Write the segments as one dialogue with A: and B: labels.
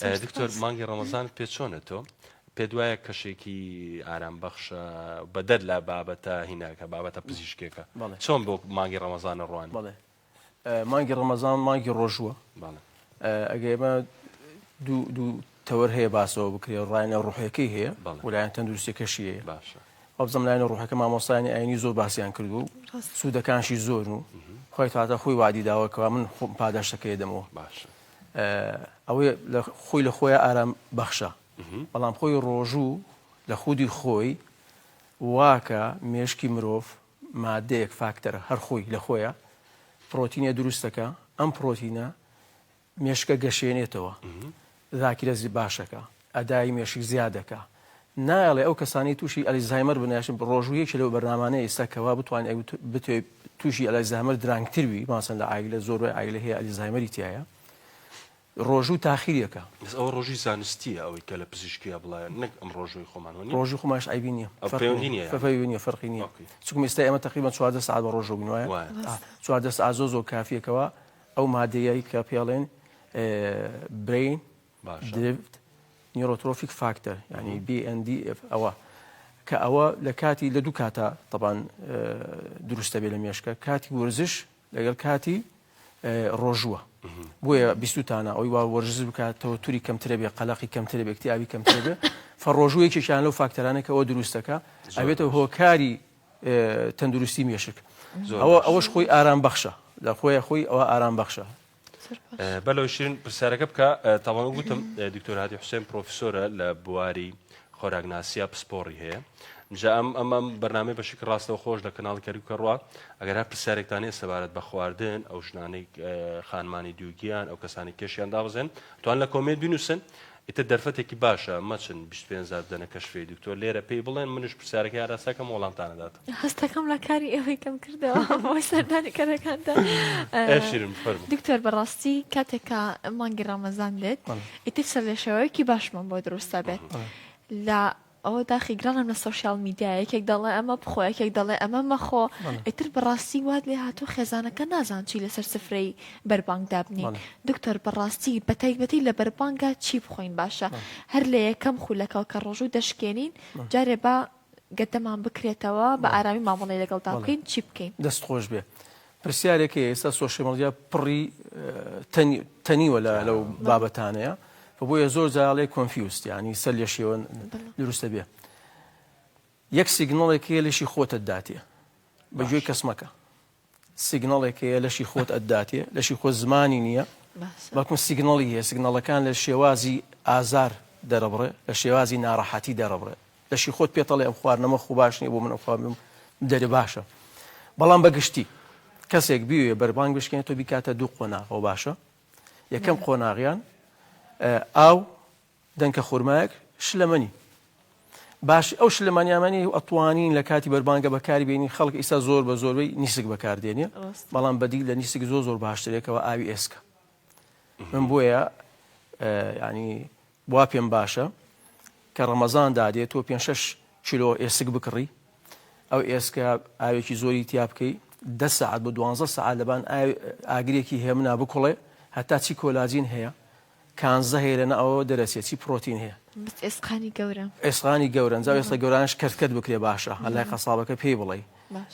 A: دکتۆر مانگی ڕەمەزانت پێ چۆنە تۆ؟ پێت وایە کەشێکی ئارام بەخشە بەدەر لە بابەتە هیناکە بابەتە پزیشکێکە چۆن بۆ مانگی ڕەمەزانە ڕوانی؟
B: بەڵێ مانگی ڕەمەزان مانگی ڕۆژووە ئەگە ئێمە دوو دوو تەوەر هەیە باسەوە بکرێ ڕایەنە ڕوحەکەی هەیە ولایەن تەندروستیەکەشی هەیە
A: باشە
B: وابزانم لایەنە ڕوحەکە مامۆستایانی ئاینی زۆر باسیان کردووە و سوودەکانشی زۆرن و خۆی تاتا خۆی وادی داوە کەوا من خۆم پاداشتەکەی دەمەوە
A: باشە
B: ئەوەی لە خۆی لە خۆیان ئارام بەخشە بەڵام خۆی ڕۆژوو لە خودی خۆی واکە مێشکی مرۆڤ مادەیەک فاکتەرە هەر خۆی لە خۆیە پرۆتینە دروستەکە ئەم پرۆتینە مێشکە گەشێنێتەوە زاکیرە باشەکە ئەدای مێشک زیادەکە نایەڵێ ئەو کەسانی تووشی ئەلیزهایمەر بنیاشن ڕۆژوو یەکی لەو بەرنامانەیە ئێستا کەوا بتوانێت بتوێ تووشی ئەلیزهایمەر درەنگتر بی ماسەن لە عایلە زۆربەی عایلە هەیە ئەلیزهایمەری تایە ڕۆژوو تاخیرێکە.
A: بەس ئەوە ڕۆژووی زانستییە ئەوەی کە لە پزیشکییا بڵاوە نەک ئەم ڕۆژووی خۆمان وە نیە؟
B: ڕۆژووی خۆمانش عەیبی نیە.
A: ئەو پەیوەندی نیە یانی؟
B: پەیوەندی نیە فەرقی نیە.
A: okay.
B: چونکە ئێستا ئێمە تەقریبەن 14 سەعات بە ڕۆژوو بووین وایە؟
A: وایە.
B: ئا 14 سەعات زۆر زۆر کافیە کەوا ئەو مادەیەی کە پێڵێن brain
A: باشە.
B: derived neurotrophic factor یانی BDNF ئەوە کە ئەوە لە کاتی لە دوو کاتا تەبان دروستە بێ لە مێشکە کاتی وەرزش لەگەڵ کاتی ڕۆژووە بۆیە بیستوتانە ئەوی وا وەرزش بکات تەوەتوری کەمترە بێ قەلەقی کەمترە بێ اکتئابی کەمترە بێ فەڕۆژوو یەکێکیان لەو فاکتەرانە کە ئەوە دروستەکە ئەبێتە هۆکاری تەندروستی مێشک ئەوە ئەوەش خۆی ئارام بەخشە لە خۆیە خۆی ئەوە ئارام بەخشە
A: بەلەوە شیرین پرسیارەکە بکە تاوان گوتم دکتۆر هادی حوسێن پرۆفیسۆرە لە بواری خۆراکناسیە پسپۆڕی هەیە جا ئەم ئەم ئەم بەرنامەی بەشێک ڕاستەوە خۆش لە کەناڵی کەرکوکە ڕوا ئەگەر هەر پرسیارێکتان هەیە سەبارەت بە خواردن ئەو ژنانەی خانمانی دووگیان ئەو کەسانی کێشیان دابەزێن توان لە comment بنووسن ئیتر دەرفەتێکی باشە مەچن 25 هەزار بدەنە کەشفی دکتۆر لێرە پێی بڵێن منش پرسیارەکەی ئاراستەکەم وەڵامتان ئەدات.
C: هەستەکەم لە کاری ئێوەی کەم کردەوە بۆ سەردانی کەرەکانتان.
A: ئێ شیرین فەرموو.
C: دکتۆر بەڕاستی کاتێک کە مانگی ڕەمەزان دێت ئیتر سەرلێشێواوێکی باشمان بۆ دروست دەبێت لە ئەوە داخی گرانم لە social media یەکێک دەڵێ ئەمە بخۆ یەکێک دەڵێ ئەمە مەخۆ ئیتر بەڕاستی وات لێ هاتوو خێزانەکە نازان چی لەسەر سفرەی بەربانگ دابنین دکتۆر بەڕاستی بەتایبەتی لە بەربانگا چی بخۆین باشە هەر لە یەکەم خولەکەوە کە ڕۆژوو دەشکێنین جارێ با گەدەمان بکرێتەوە بە ئارامی مامەڵەی لەگەڵدا بکەین چی بکەین؟
B: دەست خۆش بێ پرسیارێک هەیە ئێستا social media پڕی تەنیوە لە لەو بابەتانەیە بۆیە زۆر جاڵێ confused ینی سەر لە شێوە دروستە بێ یەک signal ێک هەیە لەشی خۆتت داتێ بە گوێی کەس مەکە signal ێک هەیە لەشی خۆت ئەتداتێ، لەشی خۆت زمانی نییە، بەڵکم signal ی هەیە، signal ەکان لە شێوازی ئازار دەرەبڕێ، لە شێوازی ناڕەحەتی دەرەبڕێ. لەشی خۆت پێت ئەڵێ ئەم خواردنەمە خۆ باش نییە بۆ من ئەم خواردنەم دەرێ باشە. بەڵام بە گشتی کەسێک بیەوێ بەربانگ بشکێنێت تۆ بیکاتە دوو قۆناغەوە باشە. یەکەم قۆناغیان ئاو دەنکە خورمایەک شلەمەنی باش ئەو شلەمانیامانی ئەتوانین لە کاتی بەربانگە بەکاری بینین خەڵک ئیستا زۆر بە زۆربەی نیسک بەکاردێنێ بەڵام بەدیل لە نیسک زۆر زۆر باشترێکەوە ئاوی ئێسکە من بۆیە ینی وا پێم باشە کە ڕەمەزان دادێت تۆ پێ شش کیلۆ ئێسک بکڕی ئەو ئێسکە ئاوێکی زۆری تیا بکەی دە سەعات بۆ دوانزە سەعات لەبان ئاگرێکی هێمنا بکوڵێ هەتا چی کۆلاجین هەیە کانزە هەیە لە ناوەوە دەرەچێ چی پرۆتین هەیە.
C: بەس ئێسقانی گەورە.
B: ئێسقانی گەورەن جا ئێسقە گەورانەش کەرت کەرت بکرێ باشە هەر لای قەسابەکە پێی بڵێی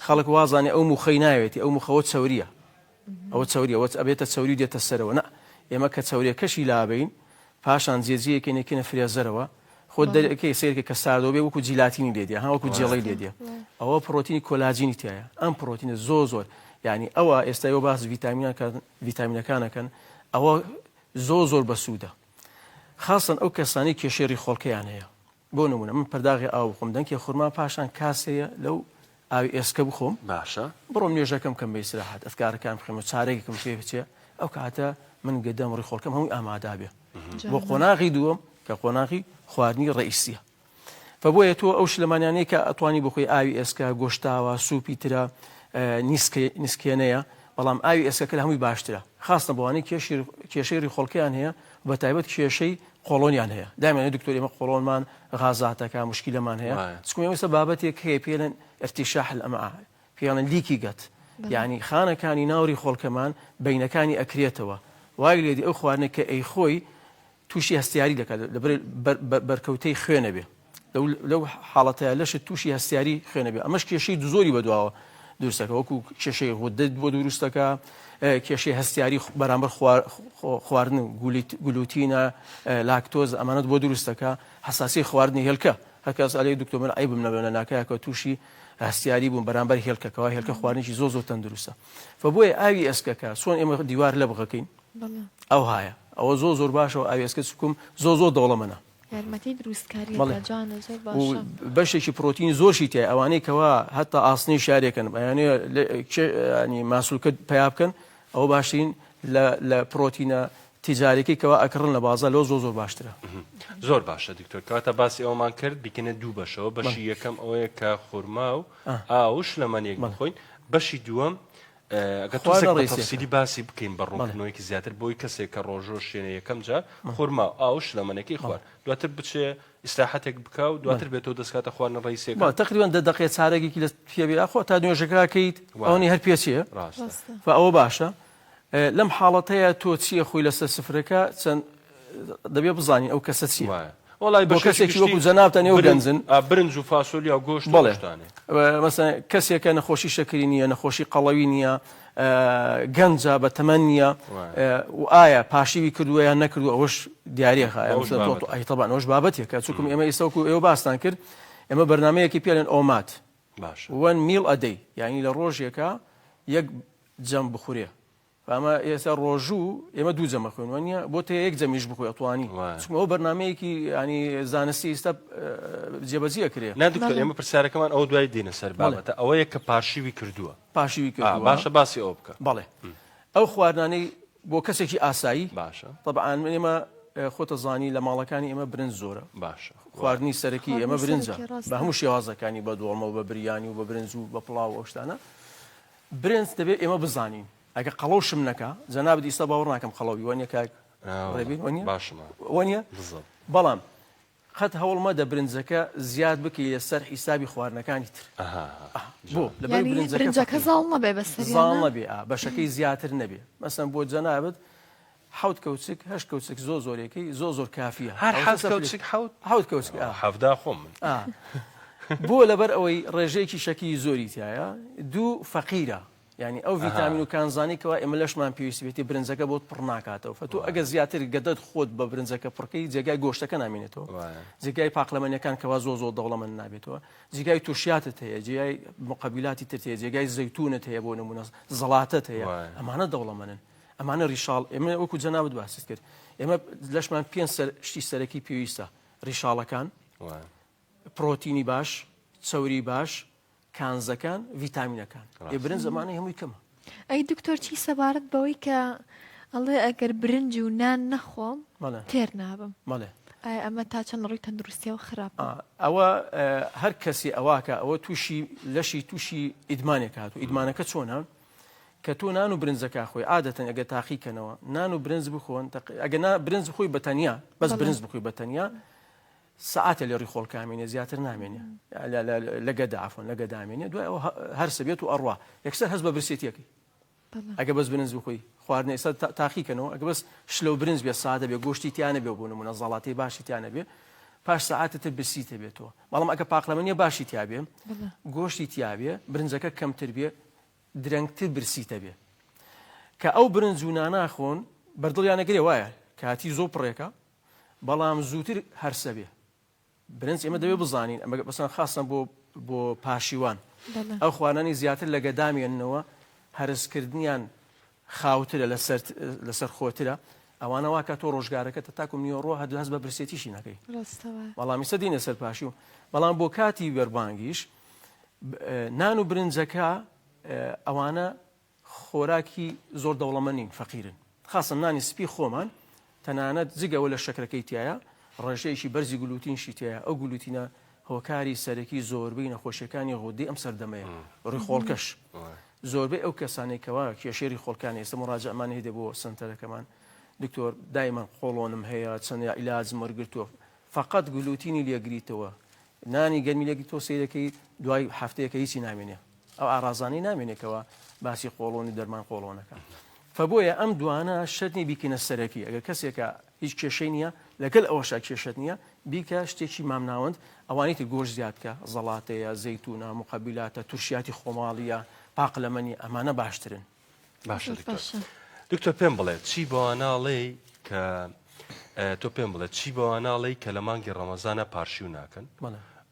B: خەڵک وازانێ ئەو موخەی ناوێتی ئەو موخەوە چەوریە ئەوە چەوریە وەچ ئەبێتە چەوری و دێتە سەرەوە نا ئێمە کە چەوریەکەشی لابەین پاشان جێجێیەکەین ئەکەینە freezer ەوە خۆت دەرەکەی سەیرکە کە ساردەوە بێ وەکو جیلاتینی لێ دێ ها وەکو جێڵەی لێ دێ ئەوە پرۆتینی کۆلاجینی تایە ئەم پرۆتینە زۆر زۆر یعنی ئەوە ئێستا ئێوە باس ڤیتامینەکان ڤیتامینەکانەکەن ئەوە زۆر زۆر بەسوودە خاصەن ئەو کەسانەی کێشەی ڕیخۆڵکەیان هەیە بۆ نمونە من پەرداغی ئاو بخۆم دەنکێ خورما پاشان کاسەیە لەو ئاوی ئێسکە بخۆم
A: باشە
B: بڕۆم نوێژەکەم کەم بە ئیسراحەت ئەفکارەکان بخێمە چارێکم پێ بچێ ئەو کاتە من گەدەم ڕیخۆڵکەم هەمووی ئامادا بێ بۆ قۆناغی دووەم کە قۆناغی خواردنی ڕئیسیە فە بۆیە تۆ ئەو شلەمانیانەی کە ئەتوانی بخۆی ئاوی ئێسکە، گۆشتاوە، سوپی ترە، نیسکێنەیە، بەڵام ئاوی ئێسکەکە لە هەمووی باشترە خاستە بۆوانەی کێشی کێشەی ڕیخۆڵکەیان هەیە و بە تایبەت کێشەی قۆڵۆنیان هەیە دایمانە دکتۆر ئێمە قۆڵۆنمان غازاتەکە مشکیلەمان هەیە چکم ئێمە بابەتێک هەیە پێڵێن ارتشاح الامعاء پێڵێن leaky gut یعنی خانەکانی ناو ڕیخۆڵکەمان بینەکانی ئەکرێتەوە وای لێدی ئەو خواردنە کە ئەیخۆی. تووشی هەستیاری دەکات لەبەر بەرکەوتەی خوێنە بێ لەو حاڵەتەیە لەشت تووشی هەستیاری خوێنە بێ ئەمەش کێشەی زۆری بەدواوە دروستەکە وەکو کێشەی غودەت بۆ دروستەکە کێشەی هەستیاری بەرامبەر خواردن گلوتینە لاکتۆز ئەمانەت بۆ دروستەکە حساسی خواردنی هێلکە هەرکەس ئەلێ دکتۆر من عیبم نەبێ لە ناکایەکەوە تووشی هەستیاری بووم بەرامبەر هێلکەکەوە هێلکە خواردنێکی زۆر زۆر تەندروستە فبۆیە ئاوی ئێسکەکە چۆن ئێمە دیوار لەبغەکەین ئەوهایە ئەوە زۆر زۆر باشەوە ئاوی ئێسکە چکم زۆر زۆر دەوڵەمەنە
C: یارمەتی دروستکاری جوانە زۆر باشە
B: بەشێکی پرۆتین زۆرشی تای ئەوانەی کەوا هەتا ئاسنی شارێکن ئەیانێ ینی ماسولکە پیا بکەن ئەوە باشترین لە پرۆتینە تیجاریەکەی کەوا ئەکڕن لە بازاڕ لەوە زۆر زۆر باشترە.
A: زۆر باشە دکتۆر کەواتە باسی ئەوەمان کرد بیکەنە دوو بەشەوە بەشی یەکەم ئەوەیە کە خورما و ئاو و شلەمەنیەک بخۆین بەشی دووەم ئەگەر تۆزێک بە تەفسیلی باسی بکەین بە ڕوونکردنەوەیەکی زیاتر بۆی کەسێک کە ڕۆژۆ شێنە یەکەم جار خورما و ئاو و شلەمەنەکەی خوارد دواتر بچێ ئیسراحەتێک بکا و دواتر بێتەوە دەستکاتە خواردنە ڕەیسیەکە.
B: بەڵێ تەقریبەن دە دەقەیە چارەگێکی لە پێ بێ ئاخۆ تا نوێژەکە کەیت ئەوەنی هەر پێ چێ
A: ڕاستە
B: فە ئەوە باشە لەم حاڵەتەیە تۆ چییە خۆی لەسەر سفرەکە چەند دەبێ بزانین ئەو کەسە چییە
A: وایە وەڵای
B: بۆ
A: بە
B: کەسێکی وەکو جەنابتان ئێوە گەنجن
A: برنج و فاسۆلیا و گۆشت و
B: بەڵێ
A: شتانێ
B: مەسەن کەسێکە نەخۆشی شەکری نییە نەخۆشی قەڵەوی نییە گەنجە بە تەمەن نییە و ئایا پاشیوی کردووە یان نەکردووە ئەوەش دیاریە ئەی تەبان ئەوش بابەتێکە چونکم ئێمە ئێستا وەکو ئێوە باستان کرد ئێمە بەرنمەیەکی پێڵێن OMAD one meal a day یعنی لە ڕۆژێکە یەک جەم بخورێ ئەمە ئێستا ڕۆژوو ئێمە دوو جەمە خوێن وانە بۆ تێ یەک جەمیش بخۆی ئەتوانی چونکە ئەو بەرنمەیەکی ینی زانستی ئێستا جێبەجێ کرێ
A: نا دکتۆر ئێمە پرسیارەکەمان ئەو دوای دێنە سەر بابەتە ئەوەیە کە پارشیوی کردووە
B: پاشیوی کردووە
A: باشە باسی ئەوە بکە
B: بەڵێ ئەو خواردنانەی بۆ کەسێکی ئاسایی
A: باشە
B: طبعا ئێمە خۆتە زانی لە ماڵەکانی ئێمە برنج زۆرە
A: باشە
B: خواردنی سەرەکی ئێمە برنجە بە هەموو شێوازەکانی بە دۆڵمە و بە بریانی و بە برنج و بە پڵاو ئەو شتانە برنج دەبێت ئێمە بزانین ئەگە قەڵەوشم نەکا جەنابت ئیستا باوەڕ ناکەم قەڵەوی وانە کاک ڕێبین وانە
A: باشمە
B: وانە بەڵام قەت هەوڵ مەدە برنجەکە زیاد بکەی لەسەر حیسابی خواردنەکانی تر بۆ لەبەر
C: برنجەکە زاڵ نەبێ بەسەر
B: زاڵ نەبێ بەشەکەی زیاتر نەبێ مەسەن بۆ جەنابت حەوت کەوچک هەشت کەوچک زۆر زۆرێکی زۆر زۆر کافیە
A: هەر حەوت کەوچک حەوت
B: حەوت کەوچک
A: حەفدا خۆم من
B: بۆ لەبەر ئەوەی ڕێژەیەکی شەکری زۆری تایە دوو فەقیرە یانی ئەو ڤیتامین و کانزانەی کەوا ئێمە لەشمان پێویستی پێیەتی برنجەکە بۆت پڕ ناکاتەوە فە تۆ ئەگەر زیاتر گەدەت خۆت بە برنجەکە پڕکەی جێگای گۆشتەکە نامێنێتەوە جێگای پاقلەمەنیەکان کەوا زۆر زۆر دەوڵەمەند نابێتەوە جێگای تورشیاتت هەیە جێگای مقەبیلاتی ترت هەیە جێگای زەیتونت هەیە بۆ نمونە زەڵاتەت هەیە ئەمانە دەوڵەمەنن ئەمانە ڕیشاڵ ئێمە وەکو جەنابت باست کرد ئێمە لەشمان پێنج سەر شتی سەرەکی پێویستە ڕیشاڵەکان پرۆتینی باش چەوری باش کانزەکان ڤیتامینەکان ئێ برنج ئەمانەی هەمووی کەمە.
C: ئەی دکتۆر چی سەبارەت بەوەی کە ئەڵێ ئەگەر برنج و نان نەخۆم تێر نابم ئایا ئەمە تا چەند لە ڕووی تەندروستیەوە خراپە؟
B: ئەوە هەر کەسی ئەواکە ئەوە تووشی لەشی تووشی ئیدمانێک هاتوو ئیدمانەکە چۆنە کە تۆ نان و برنجەکە خۆی عادەتەن ئەگەر تاقی کەنەوە نان و برنج بخۆن ئەگە برنج خۆی بەتەنیا بەس برنج بخۆی بەتەنیا سەعاتێ لە ڕیخۆڵکە ئەمێنێ زیاتر نامێنێ لە گەدە عەفوەن لە گەدە ئەمێنێ دوای ئەوە هەرسە بێت و ئەڕوا یەکسەر هەست بە برسێتیەکەی ئەگە بەس برنج بخۆی خواردنە ئێستا تاقی کەنەوە ئەگە بەس شلە و برنج بێ سادە بێ گۆشتی تیا نەبێ بۆ نمونە زەڵاتەی باشی تیا نەبێ پاش سەعاتە تر برسیتە بێتەوە بەڵام ئەگە پاقلەمەنیە باشی تیا بێ گۆشتی تیا بێ برنجەکە کەمتر بێ درەنگتر برسیتە بێ کە ئەو برنج و نانا خۆن بەردڵیانەگرێ وایە کاتی زۆر پڕێکە بەڵام زووتر هەرسە بێ برنج ئێمە دەبێ بزانین ئەمە بەسەن خاصەن بۆ بۆ پاشیوان ئەو خوانانی زیاتر لە گەدامێننەوە هەرسکردنیان خاوترە لەسەر لەسەر خۆترە ئەوانە واکە تۆ ڕۆژگارەکە تە تاکو نیۆڕۆ هەر هەست بە برسێتیشی نەکەی بەڵام ئیسە دینە سەر پاشی و بەڵام بۆ کاتی بەربانگیش نان و برنجەکە ئەوانە خۆراکی زۆر دەوڵەمەند نین فەقیرن خاسە نانی سپی خۆمان تەنانەت جگە ئەوە لە شەکرەکەی تیایە ڕێژەیەکی بەرزی گلوتینشی تیایە ئەو گلوتینە هۆکاری سەرەکی زۆربەی نەخۆشیەکانی غودەی ئەم سەردەمەیە ڕیخۆڵکەش زۆربەی ئەو کەسانەی کەوا کێشەی ڕیخۆڵکان ئێستا مڕاجعمان هەیە بۆ سەنتەرەکەمان دکتۆر دایمەن قۆڵۆنم هەیە چەند عیلاجم وەرگرتووە فقط گلوتینی لێگریتەوە نانی گەرمی لێگریتەوە سەیرەکەی دوای هەفتەیەکە هیچی نامێنێ ئەو ئارازانەی نامێنێ کەوا باسی قۆڵۆن و دەرمان قۆڵۆنەکە. فبۆیە ئەم دوانە شەرت نیە بیکەینە سەرەکی ئەگەر کەسێکە هیچ کێشەی نیە لەگەل ئەوەشا کێشەت نیە بیکە شتێکی مامناوەند ئەوانی تر گۆشت زیاد کە زەڵاتەیە زەیتونە مقەبیلاتە تورشیاتی خۆماڵیە پاقلەمەنی ئەمانە باشترن.
A: باشە دکتۆر دکتۆر پێم بڵێ چی بەواناڵێی کە تۆ پێم بڵێ چی بەواناڵێی کە لە مانگی ڕەمەزانە پارشیو ناکەن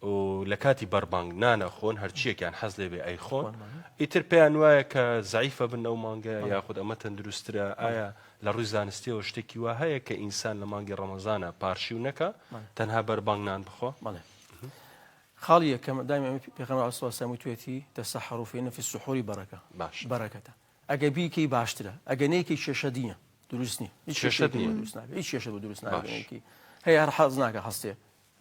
A: و لە کاتی بەربانگ نانەخۆن هەرچیەکیان حەز لێبێ ئەیخۆن ئیتر پێیان وایە کە زعیفە بن ئەو مانگە یاخود ئەمە تەندروسترە ئایا لە ڕووی زانستیەوە شتێکی وا هەیە کە ئینسان لە مانگی ڕەمەزانە پارشیو نەکا تەنها بەربانگ نان بخۆ؟
B: بەڵێ خاڵی یەکەم دایم ئەمە پێغەمبەر علیه الصلاة والسلام وتوێتی تسحروا فإن في السحور برکە
A: باش
B: بەرەکەتە ئەگە بیکەی باشترە ئەگە نەیکەی کێشە نییە دروست نییە هیچ
A: کێشەت
B: کێشەیەکی
A: نییە
B: بۆ دروست نابێ هیچ کێشە بۆ دروست نابێ
A: باش
B: نەیکەی هەیە هەر حەز ناکە هەستێ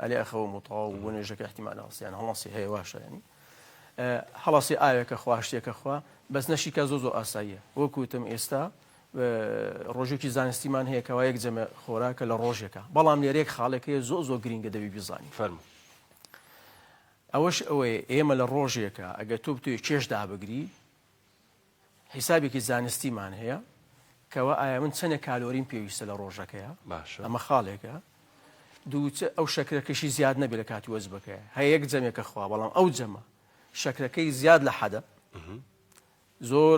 B: ئەلێ ئەخەوم و تەواو بۆ نوێژەکە احتیمال هەڵسێ یان هەڵنەسێ هەیە واشە یانی هەڵەسێ ئاوێکە خوا شتێکە خوا بەس نەشیکا زۆر زۆر ئاساییە وەکو وتم ئێستا ڕۆژێکی زانستیمان هەیە کەوا یەک جەمە خۆراکە لە ڕۆژێکە بەڵام لێرە یەک خاڵێک هەیە زۆر زۆر گرینگە دەبی بیزانی
A: فەرموو.
B: ئەوەش ئەوەیە ئێمە لە ڕۆژێکە ئەگەر تۆ بتوێ کێش دابگری حیسابێکی زانستیمان هەیە کەوا ئایا من چەنێک کالۆریم پێویستە لە ڕۆژەکەیە
A: باشە
B: ئەمە خاڵێکە دوو ئەو شەکرەکەشی زیاد نەبێت لە کاتی وەجبەکەیە هەیە یەک جەمێکە خوا بەڵام ئەو جەمە شەکرەکەی زیاد لە حەدە زۆر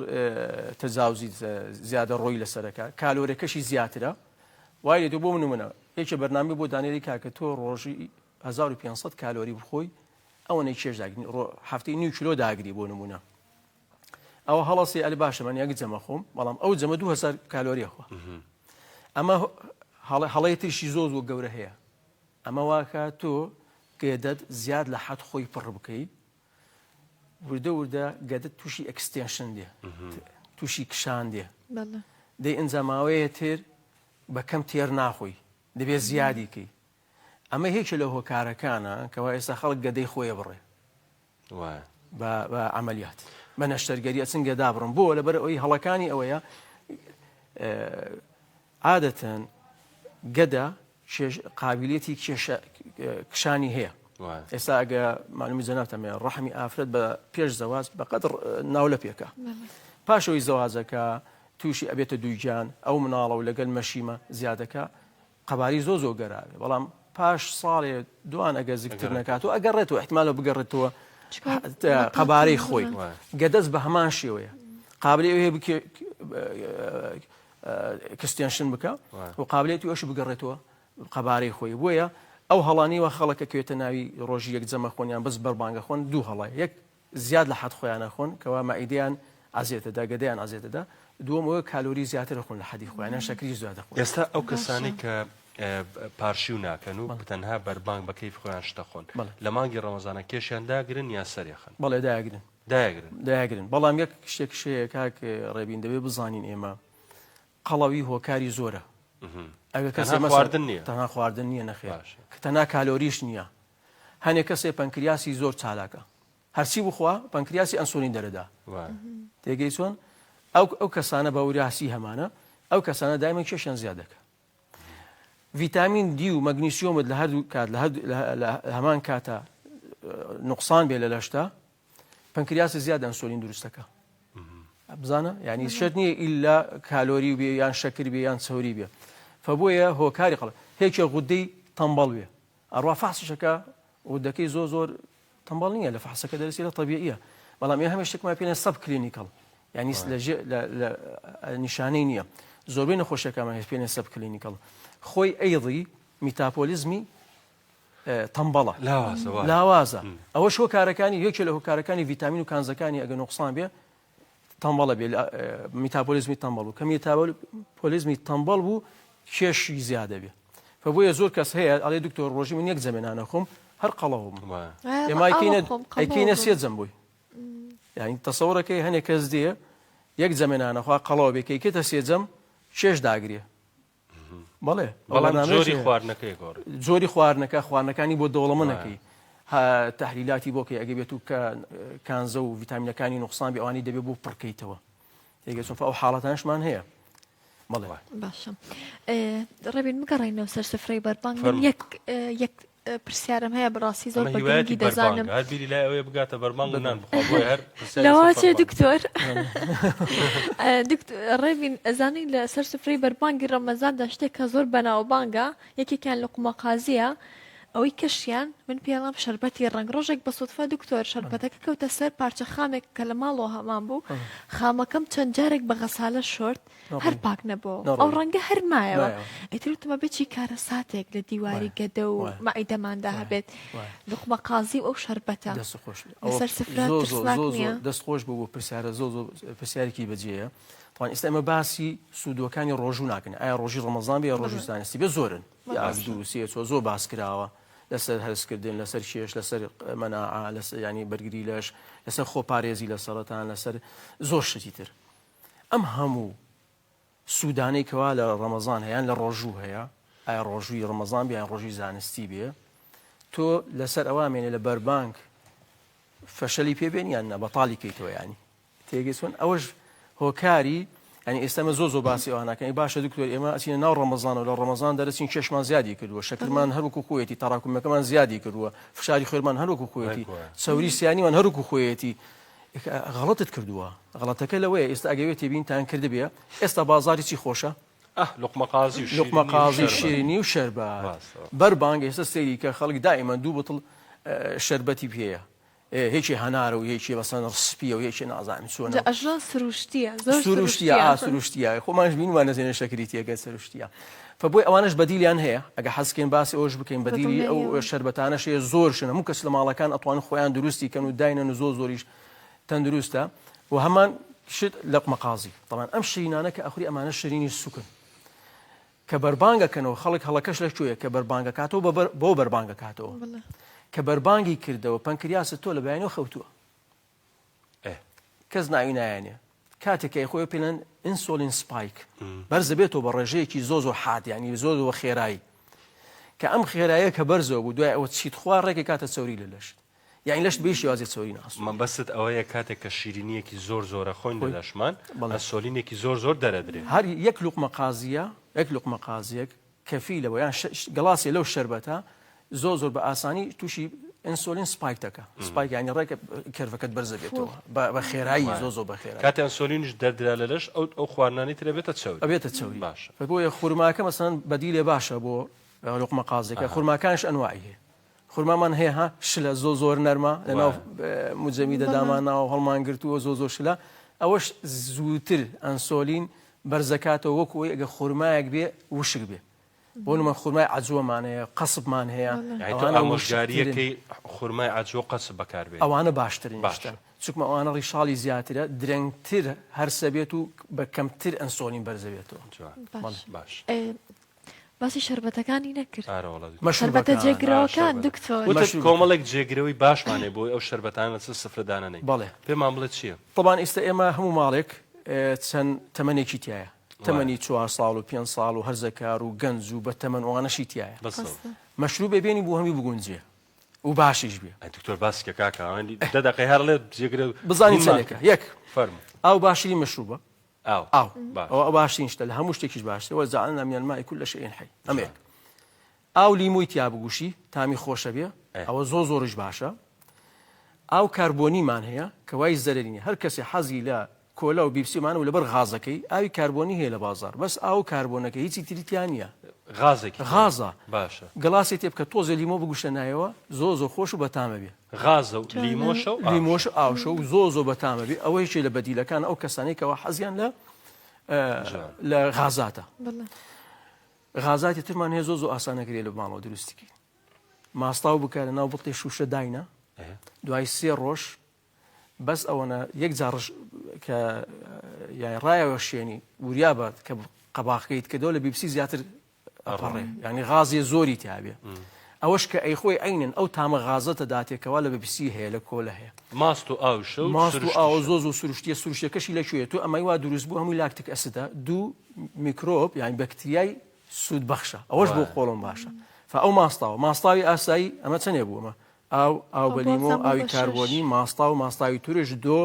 B: تەجاوزی زیادە ڕۆی لەسەرەکە کالۆرەکەشی زیاترە وای لێ بۆ نمونە یەکێ بەرنامی بۆ دانێری کاکە تۆ ڕۆژی 1500 کالۆری بخۆی ئەوەنەی کێش داگری هەفتەی نیو کیلۆ داگری بۆ نمونە ئەوە هەڵەسی ئەلی باشە من یەک جەمە خۆم بەڵام ئەو جەمە 2000 کالۆری خوا ئەمە هەڵەی ترشی زۆر زۆر گەورە هەیە ئەمە واکە تۆ گەدەت زیاد لە حەد خۆی پڕ بکەی وردە وردە گەدەت تووشی extension دێ تووشی کشان دێ دەی ئینجا ماوەیە تر بە کەم تێر ناخۆی دەبێ زیادی کەی ئەمە یەکێ لە هۆکارەکانە کەوا ئێستا خەڵک گەدەی خۆیە بڕێ بە عملیات بە نەشتەرگەری ئەچن گەدابڕن بۆ لەبەر ئەوەی هەڵەکانی ئەوەیە عادەتەن گەدە قابلیەتی کێشە کشانی هەیە ئێستا ئەگە معلومی جەنابتان بێ ڕەحمی ئافرەت بە پێش زەواج بەقەد ناو لە پێکە پاشەوەی زەواجەکە تووشی ئەبێتە دووگیان ئەو مناڵە و لەگەل مەشیمە زیادەکە قەباری زۆ زۆ گەراوێ بەڵام پاش ساڵێ دوان ئەگە زگتر نەکات و ئەگەڕێتەوە احتمالە بگەڕێتەوە قەبارەی خۆی گەدەست بە هەمان شێوەیە قابلی ئەوەیە بکێ extension بکە و قابلێتی ئەوش بگەڕێتەوە قەبارەی خۆی بۆیە ئەو هەڵانی وە خەڵەکە کوێتە ناوی ڕۆژی یەک جەمە خۆنیان بەس بەربانگە خۆن دوو هەڵە یەک زیاد لە حەد خۆیانە خۆن کەوا مەعیدەیان عەزێتەدا گەدەیان عەزێتەدا دووەم ئەوە کالۆری زیاتر خۆن لە حەدی خۆیان یان شەکری زیاد دەخۆن.
A: ئێستا ئەو کەسانەی کە پارشیو ناکەن و تەنها بەربانگ بە کەیف خۆیان شتە خۆن لە مانگی ڕەمەزانە کێشیان داگرن یا سەرێخن؟
B: بەڵێ دایگرن.
A: دایگرن.
B: دایگرن بەڵام یەک شتێک شەیە کاک ڕێبین دەبێ بزانین ئێمە قەڵەوی هۆکاری زۆرە ئەگەر کەسێ
A: خواردن نییە
B: تەنها خواردن نییە نەخێر کە تەنها کالۆریش نییە هەنێ کەسێ پەنکریاسی زۆر چالاکە هەرچی بخوا پەنکریاسی ئەنسۆلین دەرەدا تێگەی چۆن ئەو ئەو کەسانە بە وراسی هەمانە ئەو کەسانە دایمە کێشیان زیاد دەکە ڤیتامین دی و مەگنیسیۆمت لە هەردوو کات لە هەمان کاتە نقصان بێ لە لەشتا پەنکریاس زیاد ئەنسۆلین دروستەکە بزانە یعنی شەرت نییە ئیلا کالۆری بێ یان شەکر بێ یان چەوری بێ فبۆیە هۆکاری قەڵ هێکێ غودەی تەمبەڵ بێ ئەڕوا فەحسشەکە غودەکەی زۆر زۆر تەمبەڵ نییە لە فەحسەکە دەرسی لە تەبیعیە بەڵام ئێ هەمێ شتێکمان پێێن subclinical یعنی لە نیشانەی نییە زۆربەی نەخۆشیەکانمان هێز پێێن subclinical خۆی ئەیضی میتاپۆلیزمی تەمبەڵە لاوازە ئەوەش هۆکارەکانی یەکێ لە هۆکارەکانی ڤیتامین و کانزەکانی ئەگە نوقسان بێ تەمبەڵە بێ میتابۆلیزمی تەمبەڵ بوو کە میتابۆلیزمی تەمبەڵ بوو کێشی زیادە بێ فبۆیە زۆر کەس هەیە ئەڵێ دکتۆر ڕۆژی من یەک جەمێ نانەخۆم هەر قەڵەوم ئێمایکەینە سێ جەم بووی یعنی تەسەوڕەکەی هەنێک کەس دێ یەک جەمێ نانەخوا قەڵەوە بێ کەیکێتە سێ جەم چێش داگرێ بەڵێ
A: بەڵام جۆری خواردنەکەی گۆڕی
B: جۆری خواردنەکە خواردنەکانی بۆ دەوڵەمەنەکەی تحلیلاتی بۆکەی ئەگە بێت و کە کانزە و ڤیتامینەکانی نقصان بێ ئەوانی دەبێت بۆ پڕکەیتەوە تێگە چونفە ئەو حاڵەتانشمان هەیە
C: بەڵێ باشە ڕێبین بگەڕێینەوە سەر سفرەی بەربانگ من یەک یەک. پرسیارم هەیە بەڕاستی زۆر
A: ئەمە
C: بە
A: هیوایەتی
C: گرنگی دەزانم.
A: بەربانگە هەر بیری لای ئەوەیە بگاتە بەربانگ و نان بخوا بۆیە هەر پرسیاری
C: لەوە
A: لەسەر
C: چێ
A: بەربانگ.
C: دکتۆر دکتۆر ڕێبین ئەزانی لە سەر سفرەی بەربانگی ڕەمەزاندا شتێک کە زۆر بەناوبانگە یەکێکیان لوقمە قازییە ئەوەی کەشیان من پێڵام شەربەتی ڕەنگ ڕۆژێک بە سوتفە دکتۆر شەربەتەکە کەوتە سەر پارچە خامێک کە لە ماڵەوە هەمان بوو خامەکەم چەند جارێک بە غەسالە شۆرد هەر پاک نەبۆوە ئەو ڕەنگە هەر مایەوە ئیتر وتم ئەبێ چی کارەساتێک لە دیواری گەدە و مەعیدەماندا هەبێت لوقمە قازی و ئەو شەربەتە
B: دەست خۆش
C: لەسەر سفرە ترسناک نییە؟
B: دەست خۆش بۆ بۆ پرسیارە زۆر زۆر پرسیارێکی بەجێیە تاوان ئێستا ئێمە باسی سوودەکانی ڕۆژوو ناکەن ئایا ڕۆژی ڕەمەزان بێ یا ڕۆژی زانستی بێ زۆرن یا دوو سێ چۆ زۆر باس کراوە لەسەر هەرسکردن لەسەر کێش لەسەر مەناعە لەسەر ینی بەرگری لەش لەسەر خۆپارێزی لە سەرەتان لەسەر زۆر شتی تر ئەم هەموو سوودانەی کەوا لە ڕەمەزان هەیە یان لە ڕۆژوو هەیە، ئایا ڕۆژووی ڕەمەزان بێ یان ڕۆژووی زانستی بێ، تۆ لەسەر ئەوە ئەمێنێ لە بەربانگ فەشەلی پێ بێن یان نا بەتاڵی کەیتەوە ینی تێگەی چۆن ئەوەش هۆکاری ینی ئێستا مە زۆر زۆر باسی ئەوانەکەی باشە دکتۆر ئێمە ئەچینە ناو ڕەمەزانەوە لە ڕەمەزان دەرەچین کێشمان زیادی کردووە شەکرمان هەروکو خۆیەتی تەراکومەکەمان زیادی کردووە فشاری خوێنمان هەروکو خۆیەتی چەوری سیانیمان هەروکو خۆیەتی غەڵەتت کردووە غەڵەتەکە لەوەیە ئێستا ئەگەوێ تێبینتان کردبێ ئێستا بازاری چی خۆشە
A: ئەه لوقمە قازی و
B: لوقمە قازی شیرینی و شەربەت بەر بانگ ئێستا سەیری کە خەڵک دائیمەن دوو بتڵ شەربەتی پێیە هێکی هەنارە و هێکی بەسەن سپیە و هێکی نازانم چۆنە
C: جا ئەژڵان سروشتیە زۆر
B: سروشتیە ئا سروشتیە خۆمانش بینمان نەزێنە شەکری تێگە سروشتیە فبۆی ئەوانش بەدیلیان هەیە ئەگە حەزکەین باسی ئەوش بکەین بەدیلی ئەو شەربەتانەش هەیە زۆر شن هەموو کەس لە ماڵەکان ئەتوان خۆیان دروستی کەن و داینەن و زۆر زۆریش تەندروستە و هەمان شت لەقمە قازی تەبعەن ئەم شیرینانە کە ئەخوری ئەمانە شیرینی سوکن کە بەربانگەکەنەوە خەڵک هەڵەکەش لە کوێیە کە بەربانگەکاتەوە بۆ بەربانگەکاتەوە کە بەربانگی کردەوە پەنکریاست تۆ لە بەیانەوە خەوتووە کەس ناوی نایەنێ کاتێک کە خۆی پێلەن insulin spike بەرزە بێتەوە بە ڕێژەیەکی زۆ زۆر حاد ینی زۆر زۆر خێرایی کە ئەم خێرایە کە بەرزەوە بوو دوای ئەوە چیت خوا ڕێکی کاتە چەوری لە لەشت یانی لەشت بێ شێوازی چەوری ناس
A: مەبەستت ئەوەیە کاتێک کە شیرینیەکی زۆر زۆرە خۆین لە لەشمان ئەنسۆلینێکی زۆر زۆر دەرەدرێ
B: هەر یەک لوقمە قازیە یەک لوقمە قازیەک کەفیلە وە یان گەڵاسێ لەو شەربەتە زۆر زۆر بە ئاسانی تووشی insulin spike دەکا spike یانی ڕێک curve ەکەت بەرزە بێتەوە بە خێرایی زۆر زۆر بە خێرا
A: کاتێ ئەنسۆلینیش دەردرا لە لەش ئەو ئەو خواردنانەی تر ئەبێتە چەوری
B: ئەبێتە چەوری
A: باشە
B: بۆیە خورماکە مەسەن بەدیلێ باشە بۆ لوقمە قازێکە خورماکانش ئەنواعی هەیە خورمامان هەیە ها شلە زۆ زۆر نەرمە لەناو مجەمیدە داماناوە هەڵمان گرتووە زۆ زۆر شلە ئەوەش زووتر ئەنسۆلین بەرزەکاتەوە وەکو ئەوەی ئەگەر خورمایەک بێ وشک بێ بۆ نمە خورمای عەجوەمان هەیە قەسبمان هەیە
A: یانی تۆ
B: ئەوانە وشکترن
A: ئامۆژگارییەکەی خورمای عەجوە و قەسب بەکاربێنی
B: ئەوانە باشترین
A: باشە
B: شتن چونکە ئەوانە ڕیشاڵی زیاترە درەنگتر هەرسە بێت و بە کەمتر ئەنسۆلین بەرزەبێتەوە
A: جوان
B: بەڵێ
A: باش
C: ئێ، باسی شەربەتەکانی نەکرد.
A: ئارە وەڵا دکتۆر.
C: شەربەتە
B: مەشروبەکان.
C: جێگرەوەکان دکتۆر.
A: وتت
B: مەشروبەکان.
A: کۆمەڵێک جێگرەوەی باشمان هەیە بۆی ئەو شەربەتانە لەسەر سفرە دانەنێین.
B: بەڵێ.
A: پێمان بڵێ چییە؟
B: تەبان ئیستە ئێمە هەموو ماڵێک چەند تەمەنێکی تیایە.
A: وایە.
B: تەمەنی چوار ساڵ و پێنج ساڵ و هەرزەکار و گەنج و بەتەمەن ئەوانەشی تیایە.
A: بەسەوە.
B: مەشروبێ بێنی بۆ هەمووی بگونجێ و باشیش بێ.
A: ئەی دکتۆر باسی کە کاکە ئەوەندی دە دەقەی هەر ئەڵێ جێگرە
B: بزانین
A: نیممان
B: چەندێکە.
A: کرد.
B: یەک.
A: فەرموو.
B: ئاو باشترین مەشروبە.
A: ئاو.
B: ئاو.
A: باشە.
B: ئەوە باشترین شتە لە هەموو شتێکیش باشترە وجعلنا من الماء كل شيء حي ئەمە یەک. ئاو لیمۆی تیا بگوشی تامی خۆشە بێ ئەوە زۆر زۆریش باشە. ئاو کاربۆنیمان هەیە کە وای زەرەری نیە هەر کەسێ حەزی لە کۆلا و بیپسی مانە و لەبەر غازەکەی ئاوی کاربۆنی هەیە لە بازار بەس ئاو کاربۆنەکە هیچی تری تیا نیە
A: غازێکی تیا
B: غازە
A: باشە
B: گڵاسی تێ بکە تۆزێ لیمۆ بگوشە نایەوە زۆر زۆر خۆش و بەتامە بێ
A: غازە و لیمۆشە و ئاوشە.
B: لیمۆش و ئاوشە و زۆر زۆر بەتامە بێ ئەوە یەکێ لە بەدیلەکان ئەو کەسانەی کەوا حەزیان لە لە غازاتە غازاتی ترمان هەیە زۆر زۆر ئاسانەکرێ لە ماڵەوە دروستی کەین ماستاو بکە لە ناو بڵتێ شوشە داینە دوای سێ ڕۆژ بەس ئەوەنە یەک جار ڕژ کە یای ڕایەوە شوێنی وریا بە کە قەباخەکەیت کردەوە لە بیپسی زیاتر ئەپەڕێ یعنی غازی زۆری تیاابێ ئەوەش کە ئەی خۆی عینن ئەو تامە غازەتە داتێکەوە لە بەبسی هەیە لە کۆلە هەیە
A: ماست و ئاوشە و
B: ماست و ئاو زۆ زۆ سروشتیە سروشتەکەشی لە کوێ تۆ ئەمەی وا دروست بوو هەمووی lactic acid ە دوو میکرۆب یان بەکتریای سوود بەخشە ئەوەش بۆ قۆڵۆن باشە فە ئەو ماستاوە ماستاوی ئاسایی ئەمە چەنێ بوو ئەمە ئاو، ئاو بە لیمۆ، ئاوی کاربۆنی، ماستاو، ماستاوی تورش، دۆ،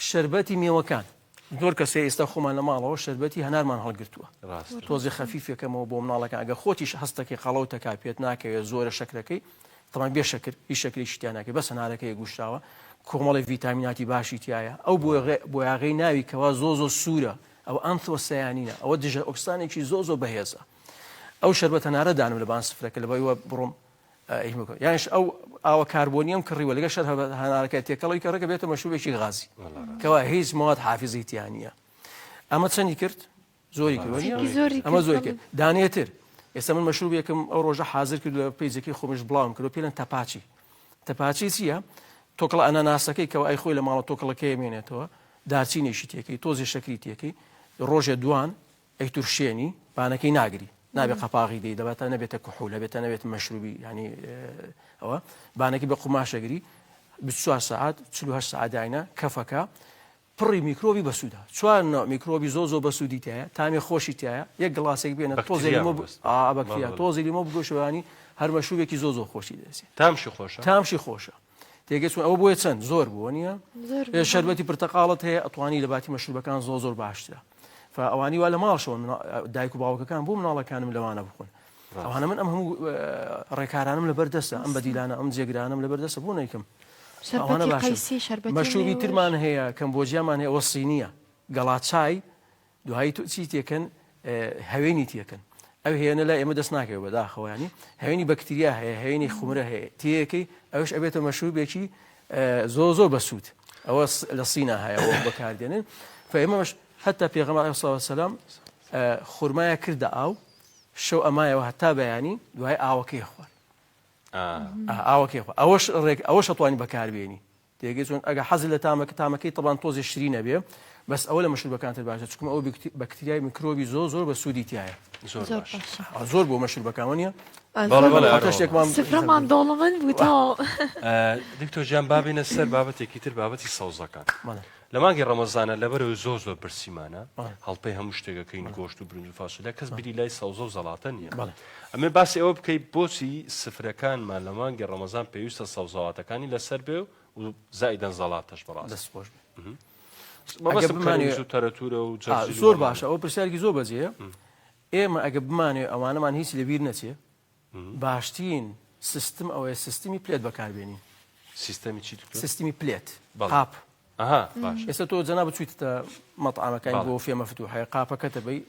B: شەربەتی مێوەکان. زۆر کەسێ ئێستا خۆمان لە ماڵەوە شەربەتی هەنارمان هەڵگرتووە تۆزی خەفیفەکەمەوە بۆ مناڵەکان ئەگە خۆتیش هەستەکەی قەڵەو تەکا پێت ناکەوێت زۆرە شەکرەکەی تەمان بێ شەکر هیچ شەکرێکی تیا ناکەی بەس هەنارەکەی گوشراوە کۆمەڵی ڤیتامیناتی باشی تایە ئەو بۆیاغەی ناوی کەوا زۆ زۆ سوورە ئەو ئەنثۆسیانینە ئەوە دژە ئۆکسانێکی زۆ زۆ بەهێزە ئەو شەربەت هەنارە دانم لەبان سفرەکە لەبەوە بڕۆم یانش ئەو ئاوە کاربۆنیەم کڕیوە لەگە شەر هەنارەکە تێکەڵی کە ڕێکە بێتە مەشروبێکی غازی کەوا هیچ مواد حافزی تیانە ئەمە چەندی کرد زۆری کرد ئەمە زۆری کرد دانێتر ئێستا من مەشروبێکم ئەو ڕۆژە حاضر کرد لە page ەکەی خۆمش بڵاوم کرد پێلەن تەپاچی تەپاچی چییە؟ تۆکڵە ئەنەناسەکەی کەەوە ئەی خۆی لە ماڵە تۆکڵەکەی مێنێتەوە دارچینێکی تێکەی تۆزی شەکری تێکەی ڕۆژێ دوان ئەیترشێنی بانەکەی ناگری نابێ قەپاغی دەی دەباتە نەبێتە کحول هەبێتە نەبێت مەشروبی ینی ئەوە بانەکی بە قوماشەگری 24 ساعت 48 ساعت داینە کەفەکە پڕی میکرۆبی بەسوودە چوار نوع میکرۆبی زۆ زۆ بەسوودی تایە تامی خۆشی تایە یەک گڵاسێک بێنە تۆزێ لیمۆ بەکتریا تۆزی لیمۆ بگۆشەوانی هەر مەشروبێکی زۆ زۆ خۆشی دەسێت
A: تامشی خۆشە
B: تامشی خۆشە تێگەی چون ئەوە بۆیە چەند زۆر بووە نییە شەربەتی پرتەقاڵت هەیە ئەتوانی لە باتی مەشروبەکان زۆر زۆر باشترە فئەوانی وا لە ماڵشەوە دایک و باوکەکان بۆ مناڵەکانم لەوانە بخۆن ئەوانە من ئەم هەموو ڕێکارانم لەبەر دەستە ئەم بەدیلانە ئەم جێگرانم لەبەر دەستە بۆ نیکەم مەشروبی ترمان هەیە کەمبۆجیامان هەیە ئەوە سینیە گەڵاچای دوایی تۆ چی تێکەن هەوێنی تێکەن ئەو هێنە لای ئێمە دەست ناکەوێت بەداخەوە ینی هەوێنی بەکتریا هەیە هەوێنی خومرە هەیە تێەکەی ئەوش ئەبێتە مەشروبێکی زۆر زۆر بەسوود ئەوە لە سینا هەیە بەکاردێنن فئێمەش حتا پێغەمبەر علیه السلام خورمایە کردە ئاو شەو ئەمایەوە هەتا بەیانی دوای ئاوەکەی خوارد ئاوەکەی خۆ ئەوەش ڕێک ئەوەش ئەتوانی بەکاربێنی تێگەی چۆن ئەگە حەزت لە تامەکە تامەکەی تەبان تۆزێ شرینە بێ بەس ئەوە لە مەشروبەکان تر باشە چکم ئەو بەکتریای میکرۆبی زۆر زۆر بە سوودی تایە
A: زۆر باشە
B: زۆر بۆ مەشروبەکان وە نیە
C: سفرەمان دەوڵەمەند بوو تەواو
A: دکتۆر گیان بابینە سەر بابەتێکی تر بابەتی سەوزەکان لە مانگی ڕەمەزانە لەبەرەوەی زۆر زۆر برسیمانە هەڵپەی هەموو شتێکەکەین گۆشت و برنج و فاسۆلیا کەس بیری لای سەوزە و زەڵاتە نییە ئەمێ باسی ئەوە بکەی بۆچی سفرەکانمان لە مانگی ڕەمەزان پێویستە سەوزەواتەکانی لەسەر بێ و زائیدەن زەڵاتەش بەڕاست
B: دەست خۆش بێ
A: مەبەستم کەرەوز و تەرەتورە و جەرجیل
B: زۆر باشە ئەوە پرسیارێکی زۆر بەجێیە ئێمە ئەگە بمانەوێ ئەوانەمان هیچ لەبیر نەچێ باشترین سیستم ئەوەیە سیستمی plate بەکاربێنین.
A: سیستەمی چی دکتۆر؟
B: سیستمی plate قاپ.
A: ئەها باش.
B: ئێستا تۆ جەنابت چوویتە مەتعەمەکانی بۆ فێ مەفتوحەیە قاپەکەتە بەی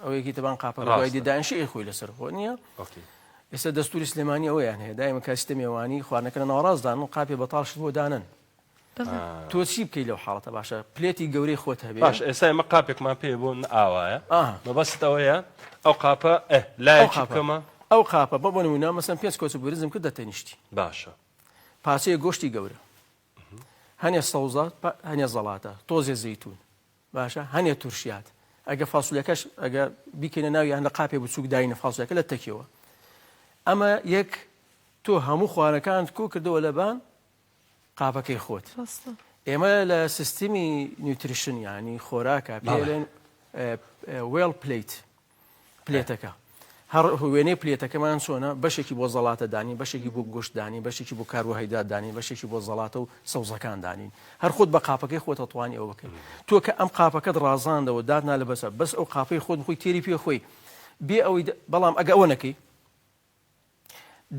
B: ئەوەیەکی تەبان قاپەکە دوای دێدانشی ئەی خۆی لەسەر خۆ نییە؟ ئێستا دەستوری سلێمانی ئەوەیان هەیە دایمە کاستە مێوانی خواردنەکە لە ناوەڕاست دانن قاپێ بەتاڵ شت بۆ دانن تۆ چی بکەی لەو حاڵەتە باشە plate ی گەورەی خۆت هەبێ
A: باش ئێستا ئێمە قاپێکمان پێ بۆ ئاوایە مەبەست ئەوەیە ئەو قاپە لایەکی بکەمە
B: ئەو قاپە بە بۆ نمونە مەسەن پێنج کۆچ برنجم کرد دەتەنیشتی
A: باشە
B: پارچەیە گۆشتی گەورە هەنێ سەوزە هەنێ زەڵاتە تۆزێ زەیتون باشە هەنێ تورشیات ئەگە فاسولەکەش ئەگە بیکەینە ناو یان لە قاپێ بچووک داینە فاسولەکە لە تەکیەوە ئەمە یەک تۆ هەموو خوارەکانت کۆ کردەوە لەبان قاپەکەی خۆت ئێمە لە سیستمی nutrition یانی خۆراکە پێڵێن well plate plate ەکە هەر وێنەی plate ەکەمان چۆنە بەشێکی بۆ زەڵاتە دانی بەشێکی بۆ گۆشت دانی بەشێکی بۆ کاربۆهیدرات دانی بەشێکی بۆ زەڵاتە و سەوزەکان دانین هەر خۆت بە قاپەکەی خۆت ئەتوانی ئەوە بکەیت تۆ کە ئەم قاپەکەت ڕازاندەوە داتنا لە بەسە بەس ئەو قاپەی خۆت بخۆی تێری پێ خۆی بێ ئەوەی بەڵام ئەگە ئەوە نەکەی